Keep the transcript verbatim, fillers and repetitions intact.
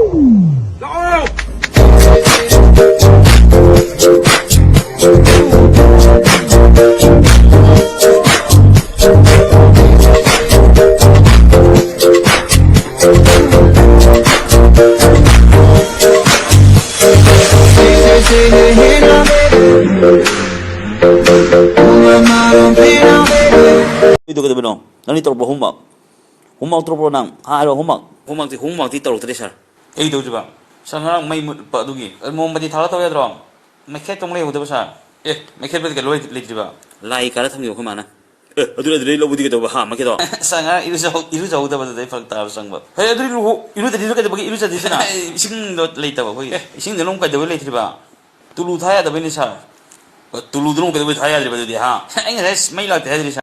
ꯂꯥꯛꯑꯣ! ꯀꯩꯗꯧꯕꯅꯣ? ꯅꯪꯗꯤ ꯇꯧꯔꯛꯄ꯭ꯔꯣ homework? Homework ꯇꯧꯔꯛꯄ꯭ꯔꯣ ꯅꯪ? ꯍꯥꯏꯔꯣ, homework꯫ Homeworkꯇꯤ, homeworkꯇꯤ ꯇꯧꯔꯛꯇ꯭ꯔꯦ, sir꯫ ꯀꯩ ꯇꯧꯗ꯭ꯔꯤꯕ? Sir, ꯉꯔꯥꯡ ꯃꯩ ꯃꯨꯠꯄ ꯑꯗꯨꯒꯤ꯫ ꯑ, ꯃꯣꯝꯕꯇꯤ ꯊꯥꯜꯂ ꯇꯧ ꯌꯥꯗ꯭ꯔꯣ? ꯃꯩꯈꯦꯠꯇꯣ ꯑꯃꯨꯛ ꯂꯩꯍꯧꯗꯕ, sir꯫ ꯑꯦ, ꯃꯩꯈꯦꯠꯄꯨꯗꯤ ꯀꯩꯅꯣ ꯂꯩ-, ꯂꯩꯇ꯭ꯔꯤꯕ? ꯂꯥꯏ ꯀꯥꯔ ꯊꯝꯈꯤꯕ ꯑꯩꯈꯣꯏ ꯃꯥꯅ꯫ ꯑꯦ, ꯑꯗꯨꯅ ꯑꯗꯨꯗꯩ ꯂꯧꯕꯗꯤ ꯀꯩꯗꯧꯕ, ꯍꯥ, ꯃꯩꯈꯦꯠꯇꯣ? Sir, ꯉꯔꯥꯡ ꯏꯔꯨꯖꯍꯧ-, ꯏꯔꯨꯖꯍꯧꯗꯕꯗꯨꯗꯩ ꯐꯔꯛ ꯇꯥꯕ ꯆꯪꯕ꯫ ꯍꯦ, ꯑꯗꯨꯗꯤ ꯂꯨꯍꯧ-, ꯏꯔꯨꯖꯗ꯭ꯔꯤꯗꯣ ꯀꯩꯗꯧꯕꯒꯤ ꯏꯔꯨꯖꯗ꯭ꯔꯤꯁꯤꯅ? ꯏꯁꯤꯡꯗꯣ ꯂꯩꯇꯕ ꯑꯩꯈꯣꯏꯒꯤ꯫ ꯑꯦ꯫ ꯏꯁꯤꯡꯗꯨꯅ ꯑꯃꯨꯛ ꯀꯩꯗꯧꯕꯩ ꯂꯩꯇ꯭ꯔꯤꯕ? ꯇꯨꯂꯨ ꯊꯥ ꯌꯥꯗꯕꯩꯅꯤ, sir꯫ ꯑ, ꯇꯨꯂꯨꯗꯨꯅ ꯑꯃꯨꯛ ꯀꯩꯗꯧꯕꯩ ꯊꯥ ꯌꯥꯗ꯭ꯔꯤꯕ ꯑꯗꯨꯗꯤ, ꯍꯥ? ꯑꯩ ꯉꯁꯥꯏ ꯃꯩ ꯂꯥꯛꯇꯦ ꯍꯥꯏꯗꯨꯗꯤ, sir꯫